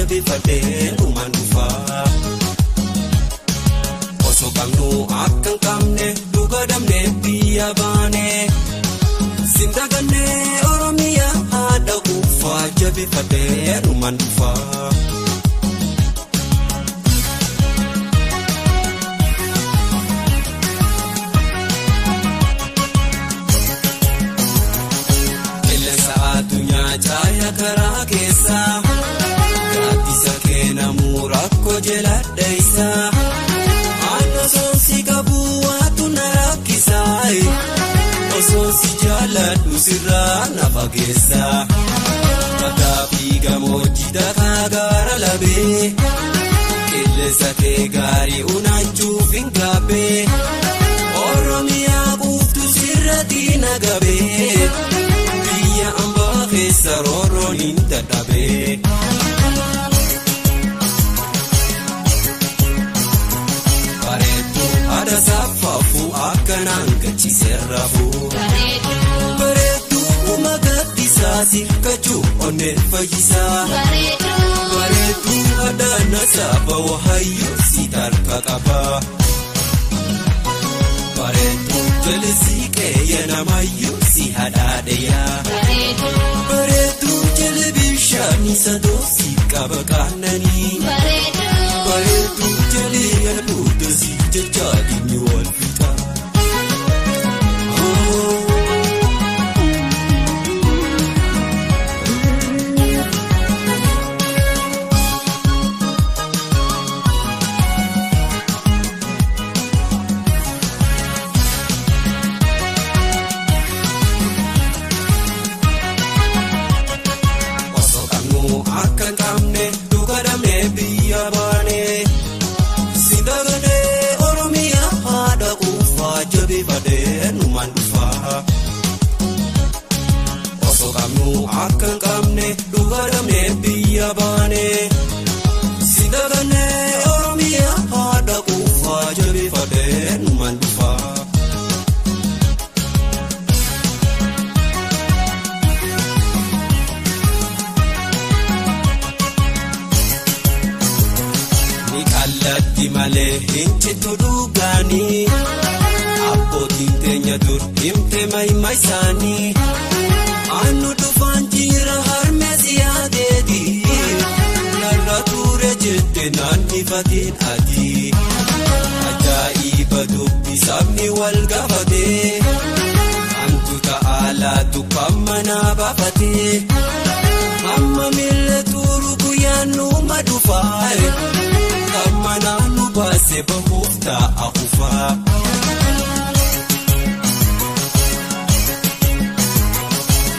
Jabeeffadhee dhumaan dhufaa. Osoo qabnu akka hin qabne dhuga dhabnee biyya baane. Sindagannee Oromiyaa haadha kuufaa jabeeffadhee dhumaan dhufaa. Qilleensa addunyaa caaya karaa keessaa. Gaaddisa keenamuu rakkoo jala dheessaa. Aannan si qabu waatu na rakkisaa. Osoo si jaaladhu sirraa na fageessaa. Bakka fi gammoojjii dakaa gaara labee. Qilleensa kee gaarii unaachuuf hin gaabbee. Oromiyaa quuftu sirratti na gabee. Biyya ambaa keessa roorroon hin dadhabee. Bareedduu haadha saaffaafuu akkanaan gachiisee rafuu. Bareedduu uma gaddisaa sirkachuu onnee fayyisaa. Bareedduu haadha nasaaba wahayyuu si tarka qabaa. Bareedduu jallisii qeeyya namayyuu si hadhaadheyaa. Bareedduu jala bishaanii sadoo si qaba qaananii. Bareedduu jalee albuuda si jecha dhimmi wal fixa. Osoo qabnu akka hin qabne dhuga dhabnee biyya baane. Sindagannee Oromiyaa haadha kuufaa jabeeffadhee numaan dhufaa. Osoo qabnu akka hin qabne dhuga dhabnee biyya baane. Sindagannee Oromiyaa haadha kuufaa jabeeffadhee numaan dhufaa. Ni qallatti malee hin cittu dhugaanii. Abbootiin teenya dur himte maayima isaanii. Aannu dhufaan jira harmee siyaateeti. Narra ture jette naannifatiin ati. Ajaa'iba dubbi sabni wal gaafatee. Hantu ta'aalaatu kan manaa baafatee. Amma miila tuuru guyyaan numa dhufaa. Kan manaa nu baase bahuuf ta'a kufaa.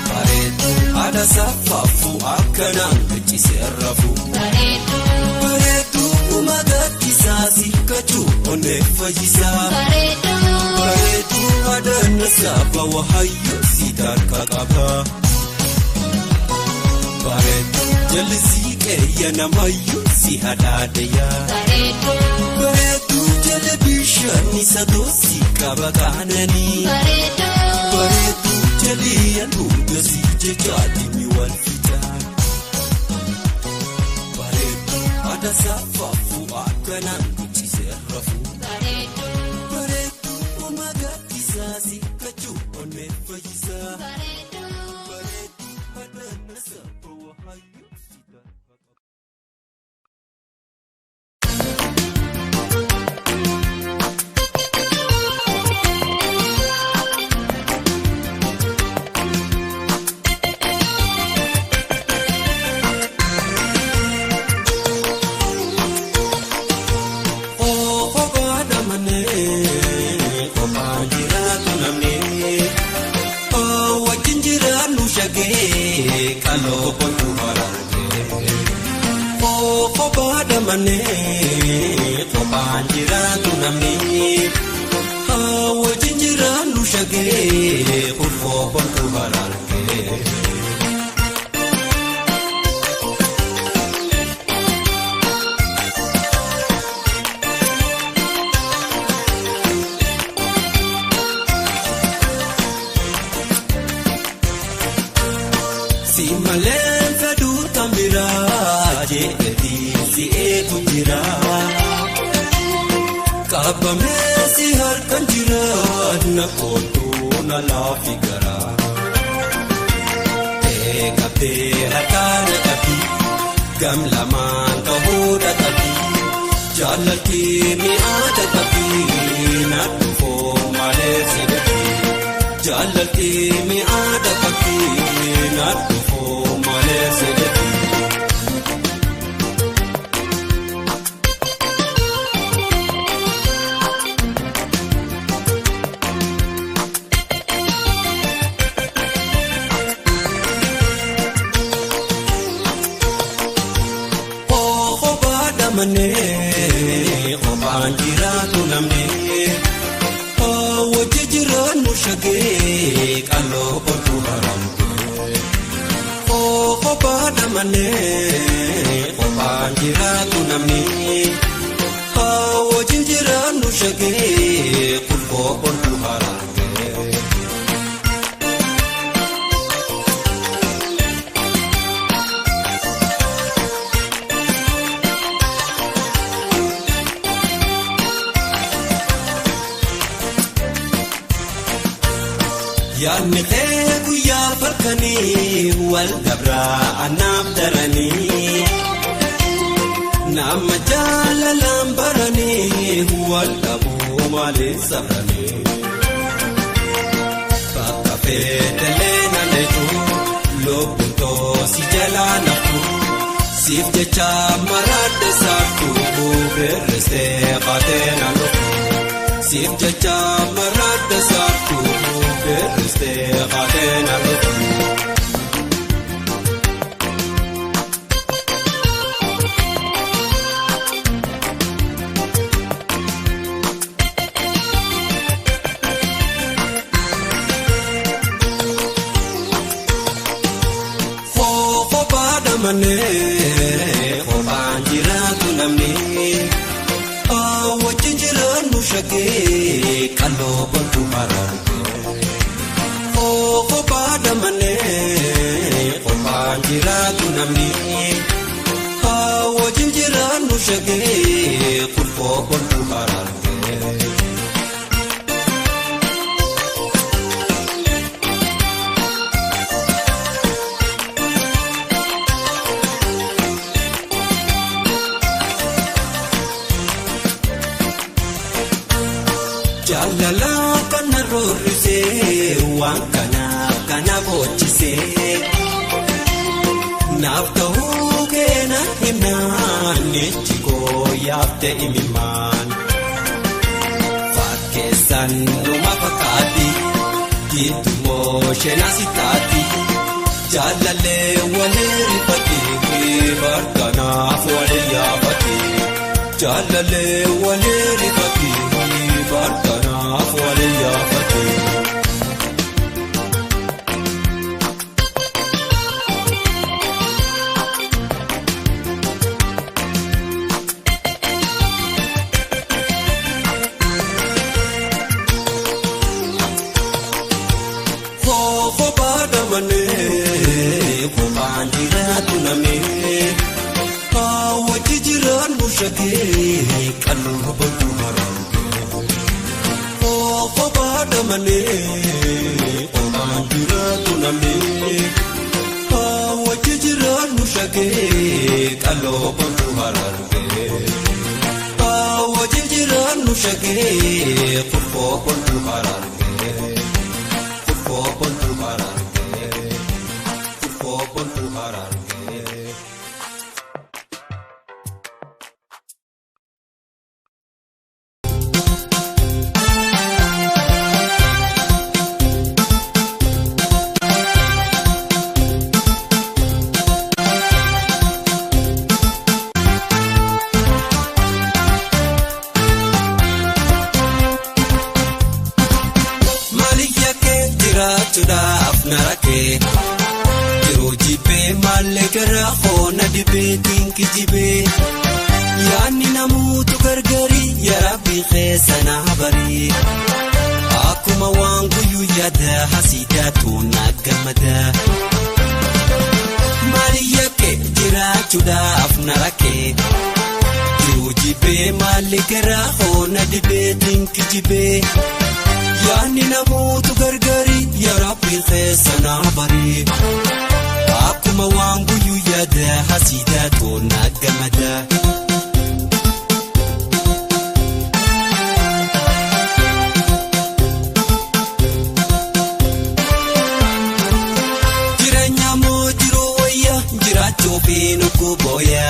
Bareedduu haadha saaffaafuu akkanaan gachiisee rafuu. Bareedduu uma gaddisaa sirkachuu onnee fayyisaa. Bareedduu haadha nasaaba wahayyuu si tarka qabaa. Bareedduu jallisii qeeyya namayyuu si hadhaadheyaa. Bareedduu jala bishaanii sadoo si qaba qaananii. Bareedduu jalii albuuda si jecha dhimmi wal fixa. Bareedduu haadha saaffaafuu akkanaan guchisee rafuu. Bareedduu uma gaddisaa si kachuu onnee fayyisaa. Bareedduu haadha nasaaba wahayyuu si tarka qaba. Kophaa manee kophaa jiraatu namni wajjin jiraannu shagee kaloo bontu haraangee. Kophaa manee kophaa jiraatu namni wajjin jiraannu shagee ulfoo bontu haraangee. Si malee fedhuu tambiraa. Gadi si eegu jira. Qabamee si harkaan jira na kootu na laafi gara. Qabdee harkaan qabdi gam lamaan ta'uudha qabdi jaalladhi mi'aada qabdi na dhufoo malee si dhaqi jaalladhi mi'aada qabdi na dhufoo malee si dhaqi. Kophaan jiraatu namni wajji jiraannu shagee qal'oo oltu haramtee. Kophaa dhamanee kophaan jiraatu namni wajji jiraannu shagee qulqoo oltu haramtee. Yaadni kee guyyaa farkanii wal dabraa anaaf daranii nama jaalalaan baranii wal dhabuu malee sabranii bakka feetelee naanneetu lubbuun toosi jalaa naftu siif jecha maraadde saartuu beerrestee qaatee naannoo siif jecha maraadde saartuu. Beerristee qaatee na dhufu. Kophaa dhamanee kophaan jiraatu namni wajjin jiraannu shagee qal'oo boltu haraarge. Kophaa dhamanee kophaan jiraatu namni wajjin jiraannu shagee qulqoo boltu haraarge. Jaalala kana roorrisee waan kanaaf kana boochisee naaf ta'uu keena himnaan ijji koo yaabte imimmaan fakkeessan numa fakkaatti giddumoo sheenaa taati jaalallee walee rifatee barkanaaf walee yaafatee jaalallee walee rifatee. Barkanaaf walee yaafatee. Kophaa dhamanee kophaan jiraatu namni wajji jiraannu shagee qal'oo boltu haramtee. Kophaa dhamanee kophaan jiraatu namni wajji jiraannu shagee qal'oo boltu harargee wajji jiraannu shagee qulqoo boltu harargee qulqoo boltu harargee qulqoo boltu harargee. Yeroo jibbee maallee gara hoona dibee dinki jibee yaadni namoota gargari yaabbii keessa na barii akkuma waan guyyuu yaada hasiidaatu na gammada. Maali yakkee jiraachuudhaaf jiraachuudhaaf na rakkee. Jiruu jibee maalli garaa hoona dibee dinki jibee. Yaanni namootu gargari yaa Rabbi keessa na bari. Akkuma waan guyyuu yaada hasiidaa toona gamada. Jireenya moo jiruu wayya jiraachuu fi nuku booya.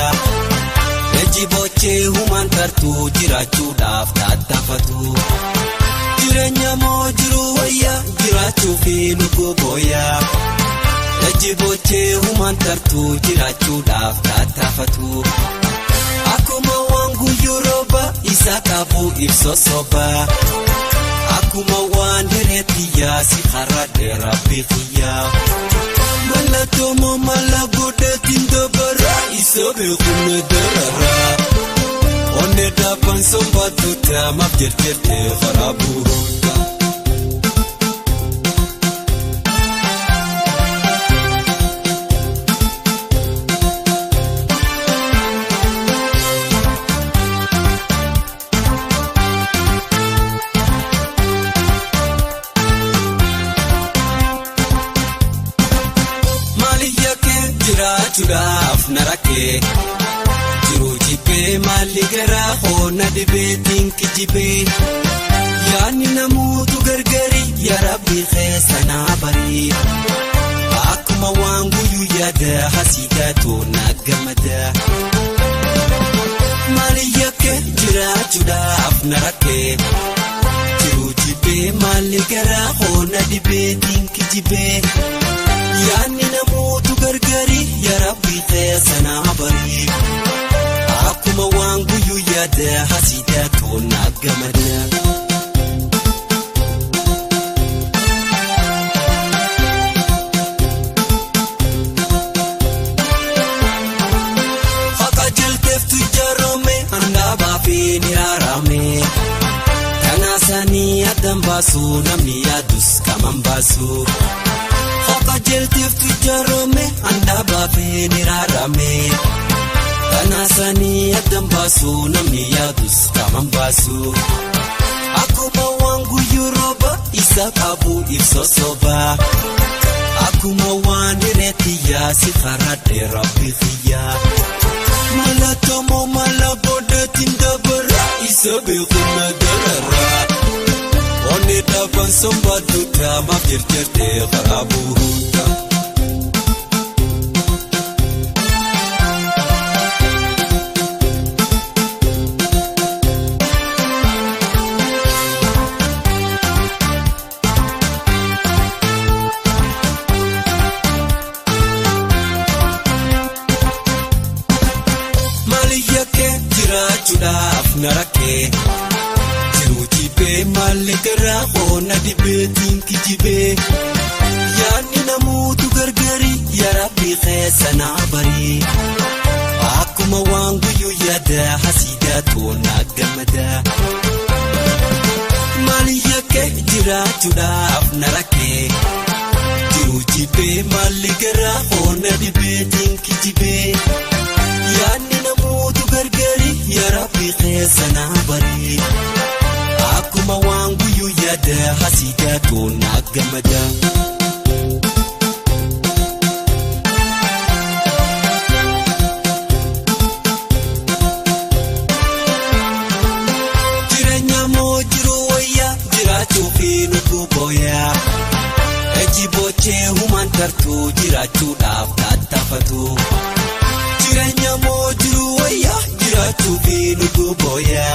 Ejji bochee humaan tartuu jiraachuudhaaf tattaafatu. Jireenya moo jiruu wayya jiraachuu fi nuku booya. Ejji bochee humaan tartuu jiraachuudhaaf tattaafatu. Akkuma waan guyyuu rooba isa qabu ibsa soba. Akkuma waan hireetti yaasi karaa dheeraa beekiyaa. Mallattoo moo mala godhatiin dabara isa beekumna darara. Onnee dhaaban sombaatu taamaaf jirtirtee karaa bu'uura. Jiraachuudhaaf na rakkee. Jiruu jibbee maalli garaa hoona dibee dinki jibee. Yaanni namootu gargari yaa Rabbi keessa na bari. Akkuma waan guyyuu yaada hasiidaa toona gamada. Maali yakkee jiraachuudhaaf na rakkee. Jiruu jibbee maalli garaa hoona dibee dinki jibee. Yaanni namootu gargari yaa Rabbi keessa na bari. Akkuma waan guyyuu yaada hasiidaa toona gamada. Haqa jalteeftu ijaarame handaabaa fi ni raarame. Kanaasanii addaan baasu namni yaadus kaman baasu. Haqa jalteeftu ijaarame handaabaa fi ni raarame. Kanaasanii addaan baasu namni yaadus kaman baasu. Akkuma waan guyyuu rooba isa qabu ibsa soba. Akkuma waan hireetti yaasi karaa dheeraa beekiyaa. Mallattoo moo mala godhatiin dabara isa beekumna darara. Onnee dhaaban sombaatu taamaaf jirtirtee karaa bu'uura. Maali yakkee jiraachuudhaaf na rakkee. Jiruu jibee maalli garaa hoona dibee dinki jibee. Yaanni namootu gargari yaa Rabbi keessa na bari. Akkuma waan guyyuu yaada hasiidaa toona gamada. Maali yakkee jiraachuudhaaf na rakkee. Jiruu jibee maalli garaa hoona dibee dinki jibee. Yaanni namootu gargari yaa Rabbi keessa na bari. Akkuma waan guyyuu yaada hasiidaa toona gamada. Jireenya moo jiruu wayya jiraachuu fi nuku booya. Ejji bochee humaan tartuu jiraachuudhaaf tattaafatu. Jireenya moo jiruu wayya jiraachuu fi nuku booya.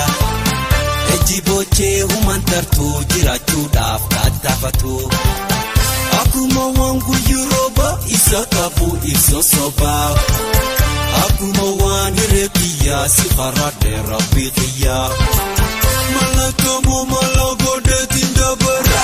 Ejji bochee humaan tartuu jiraachuudhaaf tattaafatu. Akkuma waan guyyuu rooba isa qabu ibsa soba. Akkuma waan hireetti yaasi karaa dheeraa beekiyaa. Mallattoo moo mala godhatiin dabara.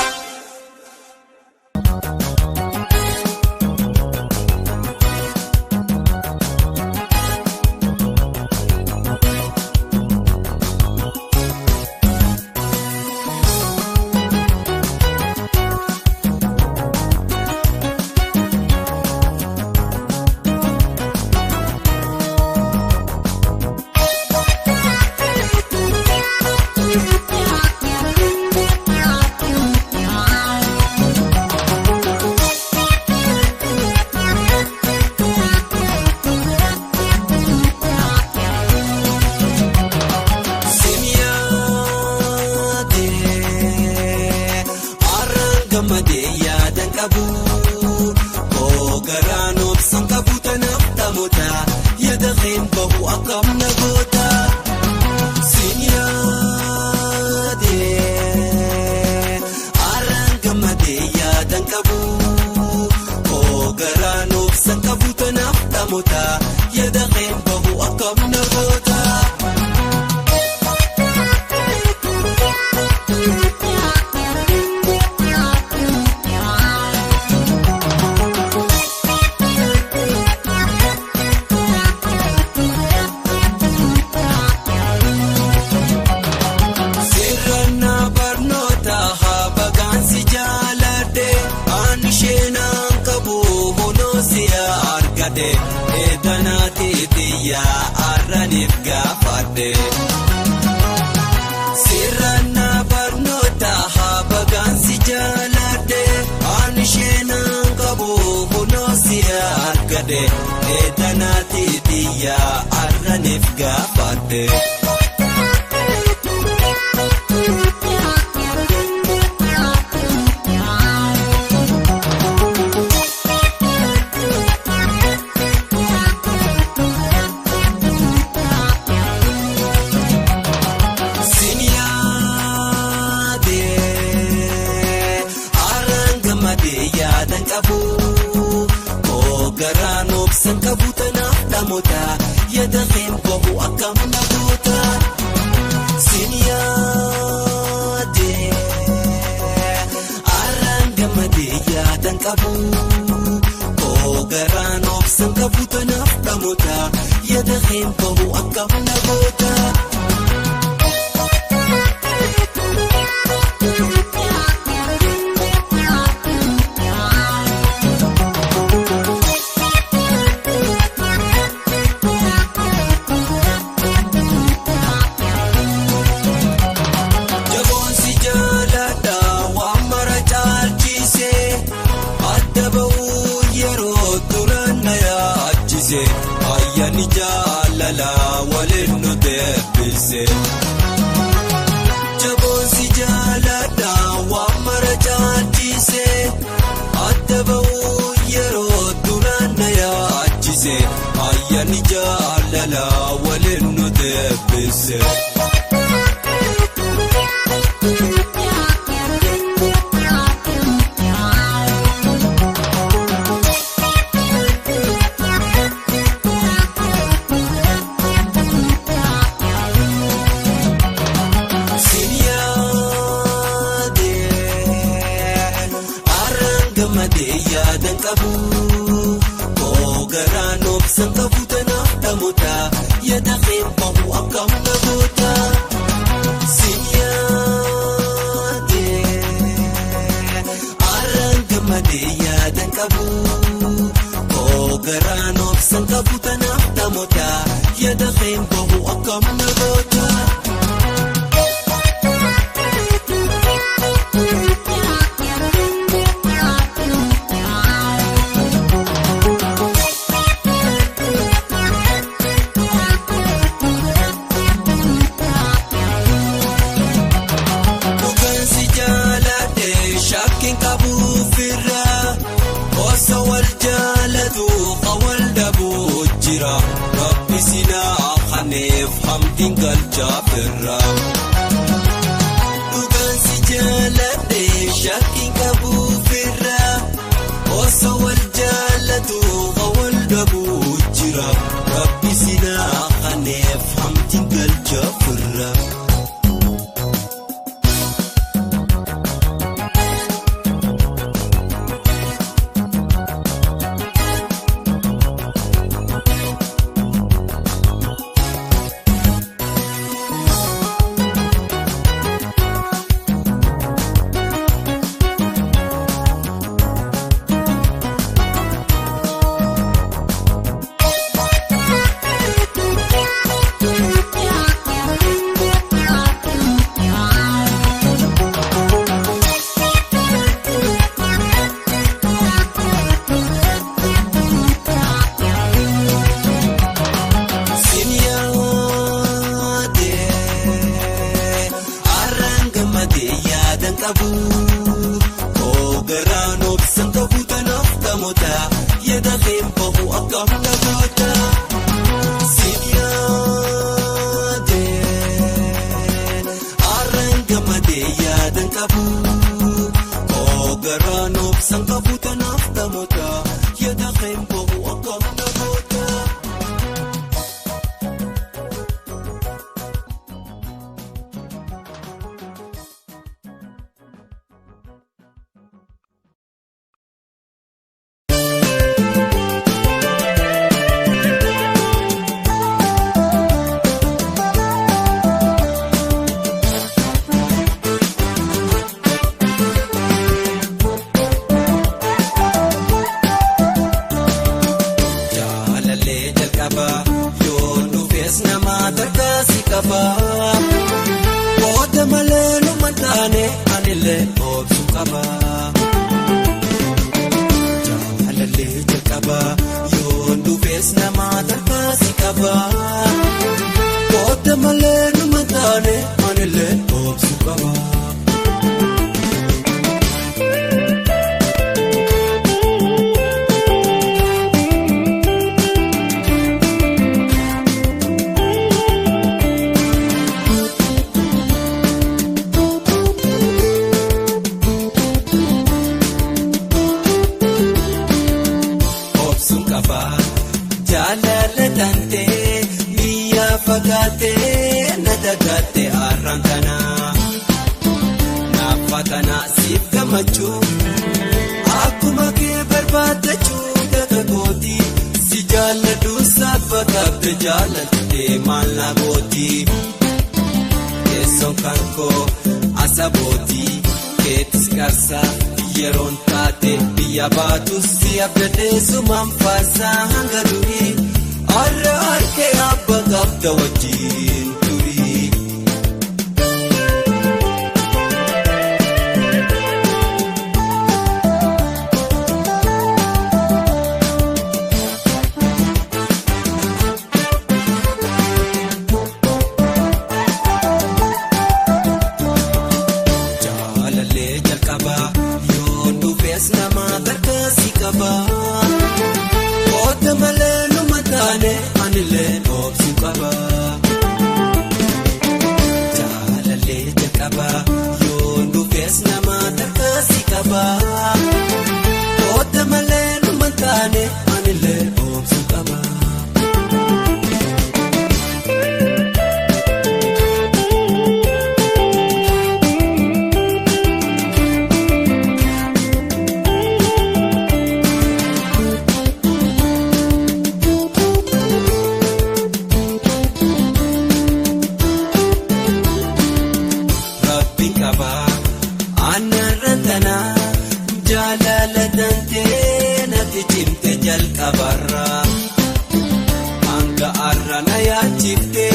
na goota. Siin yaade arraan gammadee yaadan qabu. Garaan obsan qabu tanaaf dhaamota yaada qeen bahu akkam na goota. Sirna barnoota haa bagaansi jaaladhe ani isheenaan qabu honoosii argate eedanaati xiyyaa arraniif gaafadhe. Sirna barnoota haa bagaansi jaaladhe ani isheenaan qabu honoosii argate eedanaati xiyyaa arraniif gaafadhe. Siin yaade arraan gammadee yaadan qabu. Garaan obsan qabu tanaaf dhaamota yaada qeen bahu akkam na goota. Siin yaade arraan gammadee yaadan qabu. Garaan obsan qabu tanaaf dhaamota yaada qeen bahu akkam na goota. Jaboonsi jaaladha waan mara caalchise adda bahuu yeroo turan na yaachise ayyaanni jaalala waliin nu deebise. Jaboonsi jaaladha waan mara caalchise adda bahuu yeroo turan na yaachise ayyaanni jaalala waliin nu deebise. Siin yaade arraan gammadee yaadan qabu. Garaan obsan qabu tanaaf dhaamota yaada qeen bahu akkam na goota. Siin yaade arraan gammadee yaadan qabu. Garaan obsan qabu tanaaf dhaamota yaada qeen bahu akkam na goota. Dhugaansi jaaladhe shakkiin qabu firra osoo wal jaalatu wal dhabuu jira rabbi sinaa kaneef hamdiin galchaa firra. Dhugaansi jaaladhe shakkiin qabu firra osoo wal jaalatu wal dhabuu jira rabbi sinaa kaneef hamdiin galchaa firra. Qabu garaan obsan qabu tanaaf dhaamota yaada qeen bahu akkam na goota. Siin yaade. qaba. Booda malee numa taane anillee obsu qaba. Jaalallee jalqaba yoon dhufees nama tarkaasi qaba. Booda malee numa taane anillee obsu qaba. Fagaatee na dagaatee har'aan kana naafa kana siif gammachuu akkuma kee barbaadachuu dargaggooti si jaalladhu saba qabde jaallattee maal na gooti teessoon kan koo asabooti keetis qarsaa yeroon taate biyya baatu si abdadhee sumaan faasaa hanga durii. Har'a harkee abba qabda wajjin turii. Jaalallee jalqaba yoon dhufees nama tarkaasi qaba. Booda malee numa taane anillee obsu qaba. Jaalallee jalqaba yoon dhufees nama tarkaasi qaba. Booda malee numa taane anillee obsu qaba. Hanga har'a na yaachifte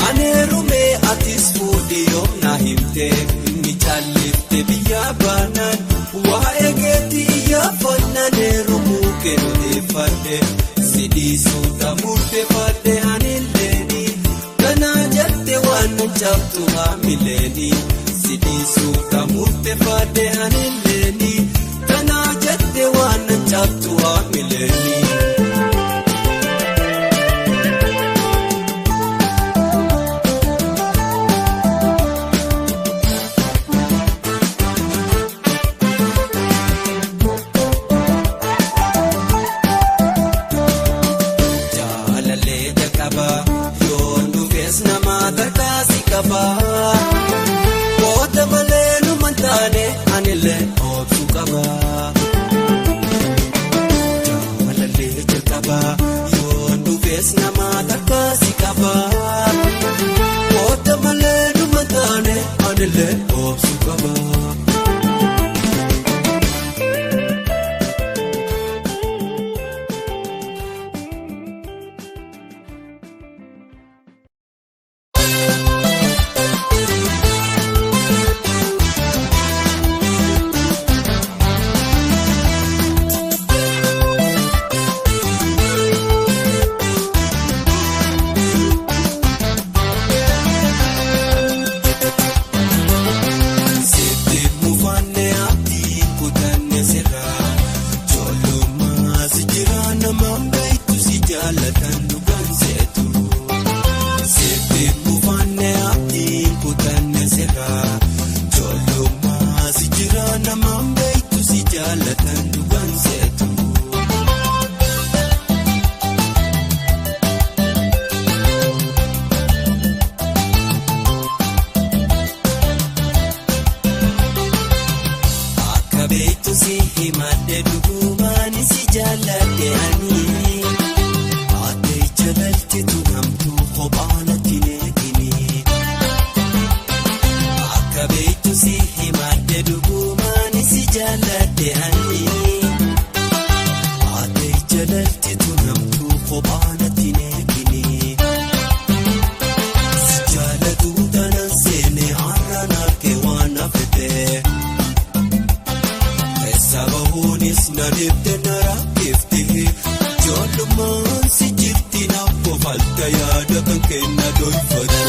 aneerumee atis fuudhii yoom na himte ni callifte biyya baanaan waa'ee keetii iyyaafannaan heerumuu kennuuteeffadhe si dhiisuudha murteeffadhe anilleeni kanaa jette waan na cabtu haamileeni si dhiisuudha murteeffadhe anilleeni kanaa jette waan na cabtu haamileeni. Booda malee numa taane anillee obsu qaba. Jaalallee jalqaba yoon dhufees nama tarkaasi qaba. Booda malee numa taane anillee obsu qaba. kenna doyfadhu.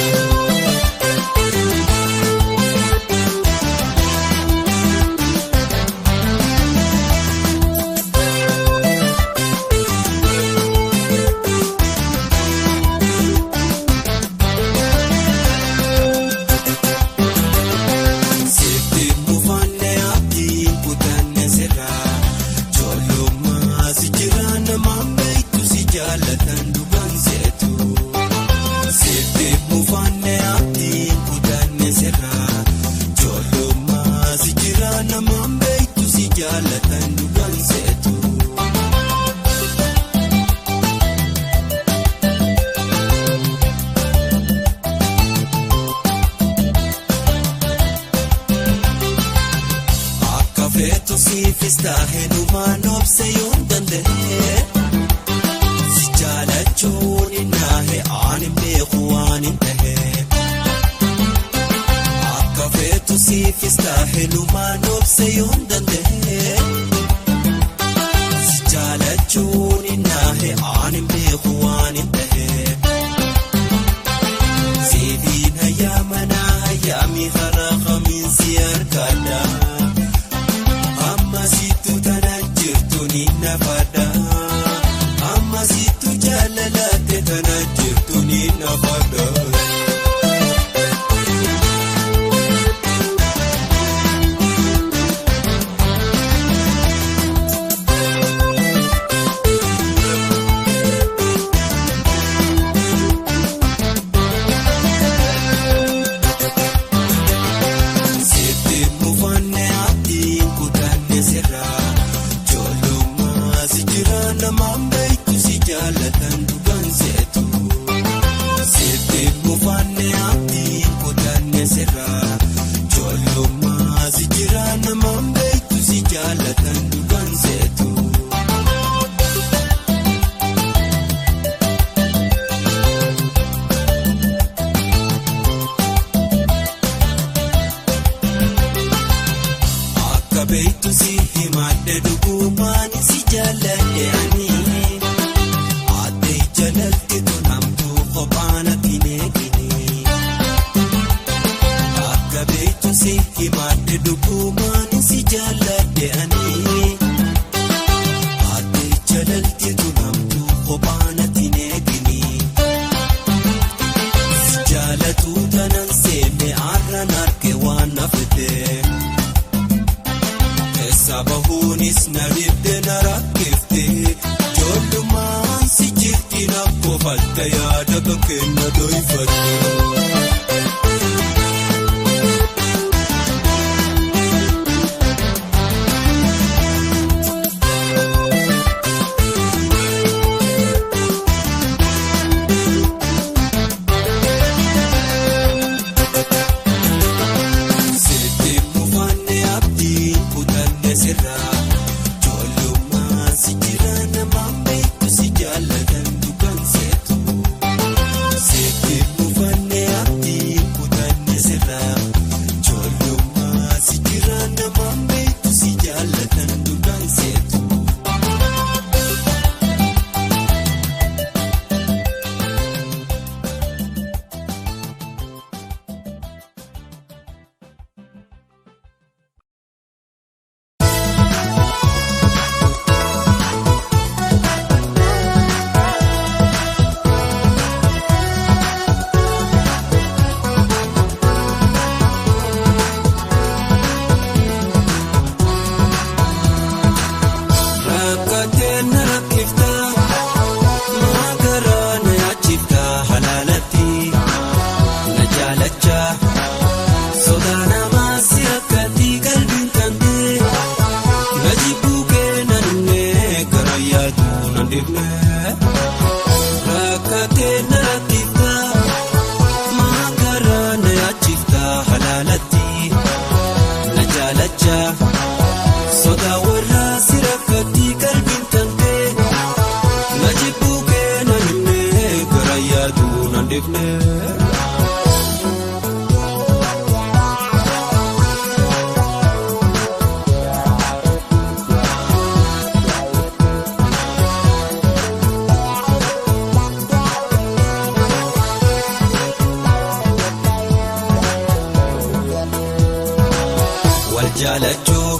Jaalachuu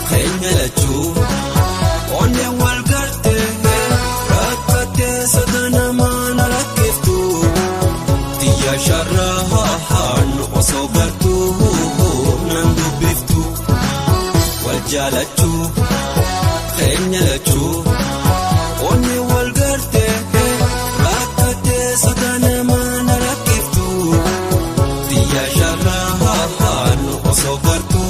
keenya lachuu onnee wal gartee rakkatee soda namaa na rakkeeftu xiyya sharraa nu osoo gartuu nan dubbiftu. Wal jaalachuu keenya lachuu onnee wal gartee rakkatee soda namaa na rakkeeftu xiyya sharraa nu osoo gartuu.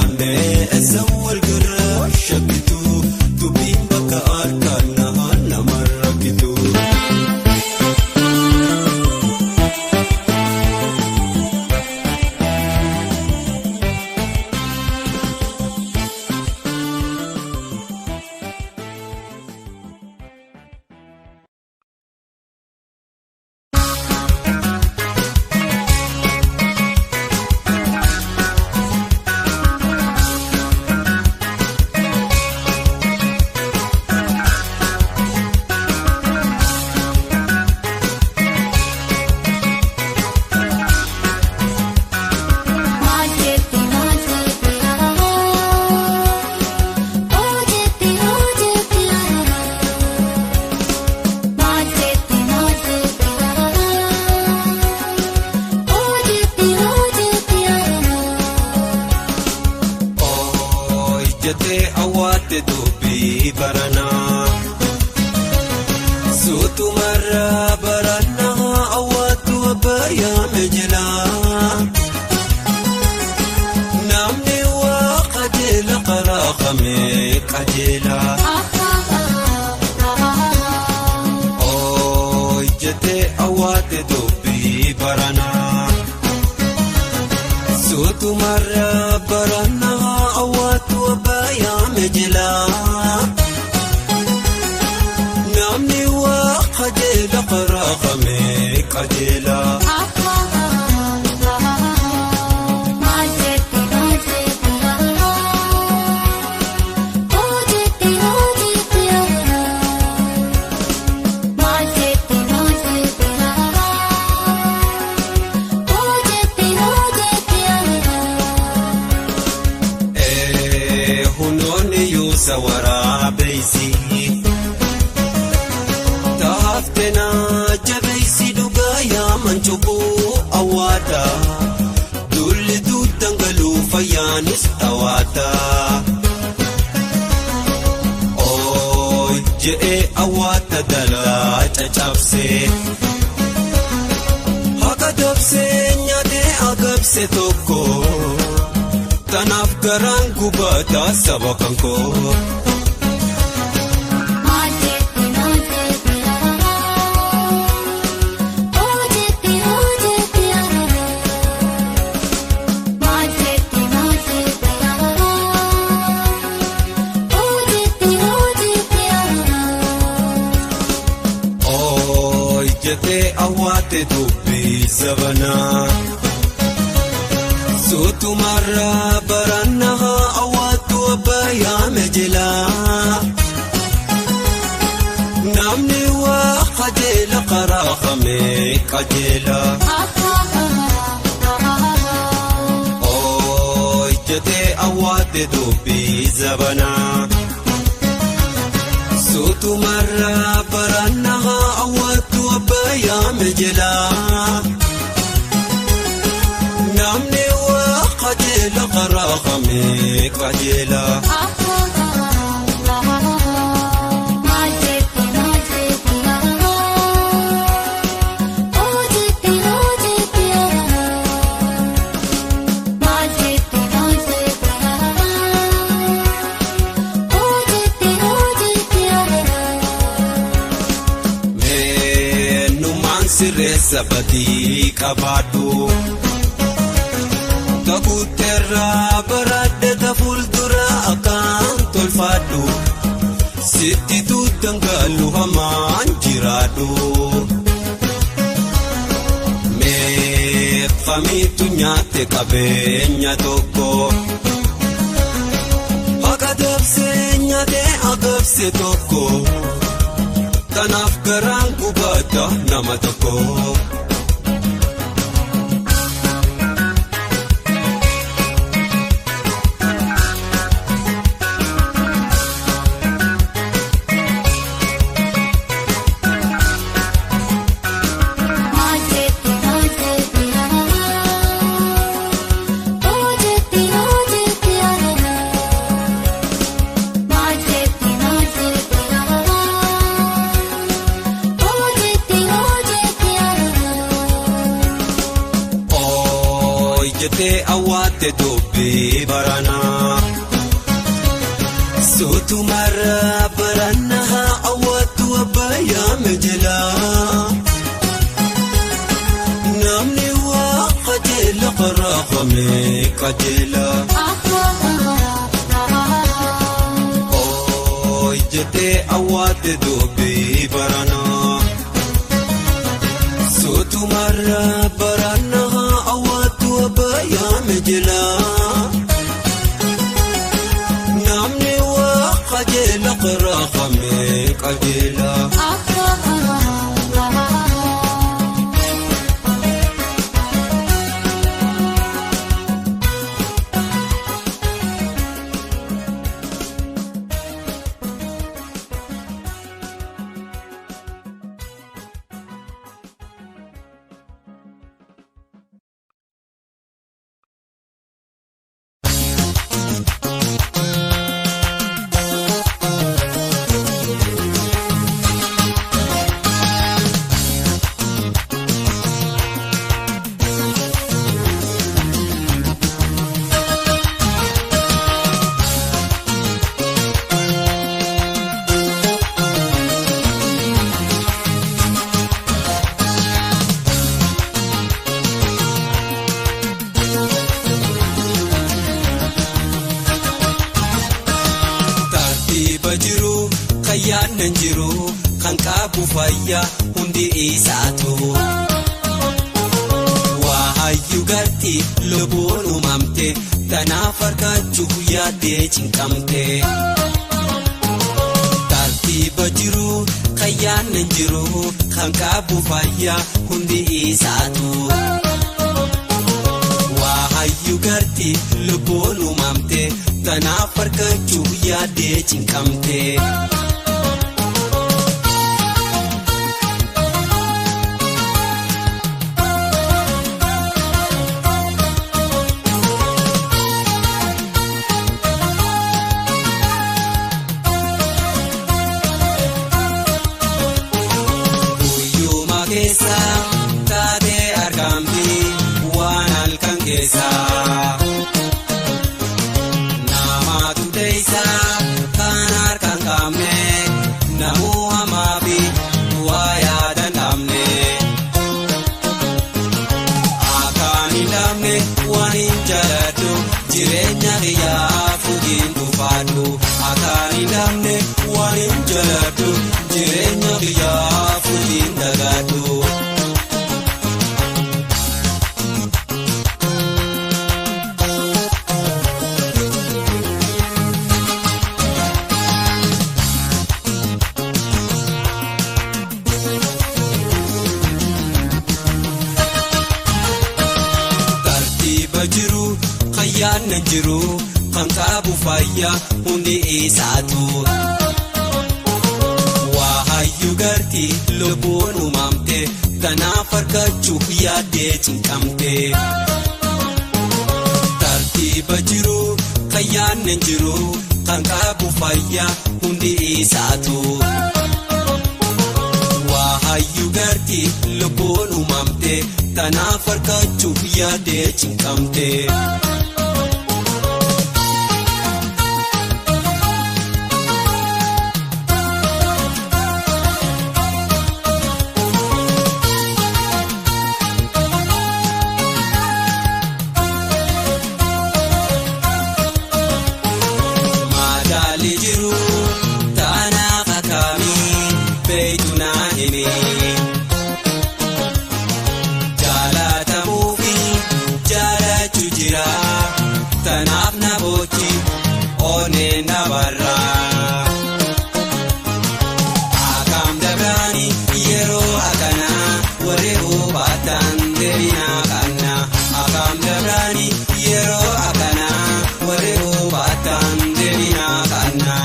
Dhaabnee eessa wal garra shakkitu dubbiin bakka harkaan nama rakkitu. Sabatii qabaadhu takuuteerraa baradhe ta fuuldura akkaan tolfaadhu sitti tuutangalu hamaan jiraadhu. Meeffamiitu nyaate qabeenya tokko haqa dabsee nyaate agabse tokko. Kanaaf garaan gubata nama tokko. Jettee awwaate dubbii baranaa. Suutumarra barannaa awwaattu abbayyaa mijelaa. Namni waa qajeela karaa kamee qajeela. Jettee awwaate dubbii baranaa. Suutumarra barannaa awwaattu abbayyaa mijelaa. Namni waa qajeela karaa kamee qajeela. Kan qabu fayyaa hundi isaatu. Waa hayyuu garti lubbuun uumamte tanaaf harkachuu yaaddee cinqamte. Tartiiba jiru kan yaadne jiru kan qabu fayyaa hundi isaatu. Waa hayyuu garti lubbuun uumamte tanaaf harkachuu yaaddee cinqamte. Taatee argamti waan halkan keessa. Namatu teessa kan harkaan qabne namuu hamaa fi waa yaadan dhabne. Akkaan hin dhabne waan hin jaaladhu jireenya kiyyaa fuudhin dhufaadhu. Akkaan hin dhabne waan hin jaaladhu jireenya kiyyaa fuudhin dagaadhu. Jiru kan yaadne jiru kan qabu fayyaa hundi isaatu. Waa hayyuu garti lubbuun uumamte tanaaf harkachuu yaaddee cinqamte. Tartiiba jiru kan yaadne jiru kan qabu fayyaa hundi isaatu. Waa hayyuu garti lubbuun uumamte tanaaf harkachuu yaaddee cinqamte. Madaalli jiru taanaaf akkamii beektu naa himi. Jaalatamuufi jaalachuu jira tanaaf na boochi onnee na barra. Akkam dabraani yeroo akkanaa warri hubataan deebinaa kanna. Akkam dabraani yeroo akkanaa warri hubataan deebinaa kanna.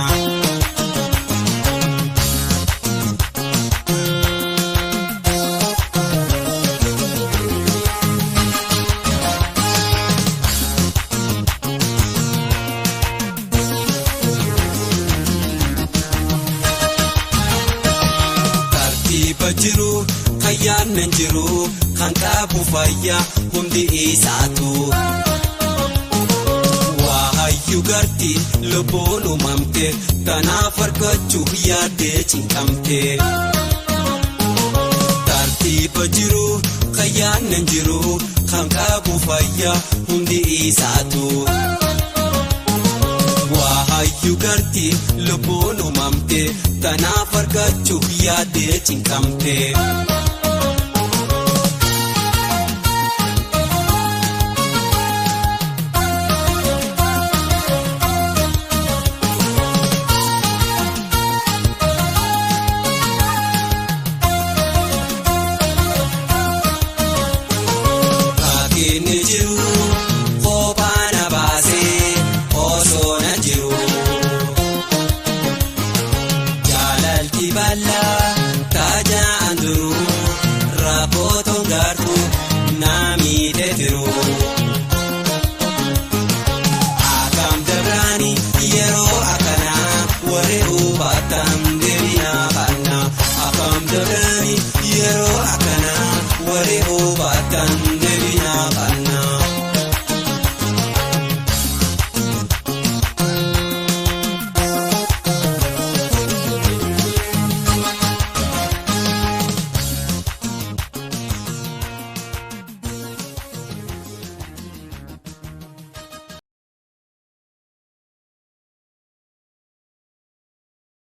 Jiru kan yaadne jiru kan qabu fayyaa hundi isaatu. Waa hayyuu garti lubbuun uumamte tanaaf argachuuf yaaddee cinqamte. Tartiiba jiru kayyaan jiru kan qabu fayyaa hundi isaatu. Waayyuu garti lubbuun uumamte tanaaf argachuuf yaaddee cinqamte. Inni jiru kophaa na baasee osoo na jiru. Jaalalti bal'aa taajaan duru raabootoon gaartuu na miidhee jiru. Akkam dabraanii yeroo akkanaa warri hubataan deebiinaa baannaa. Akkam dabraanii yeroo akkanaa warri hubataan deebiinaa baannaa.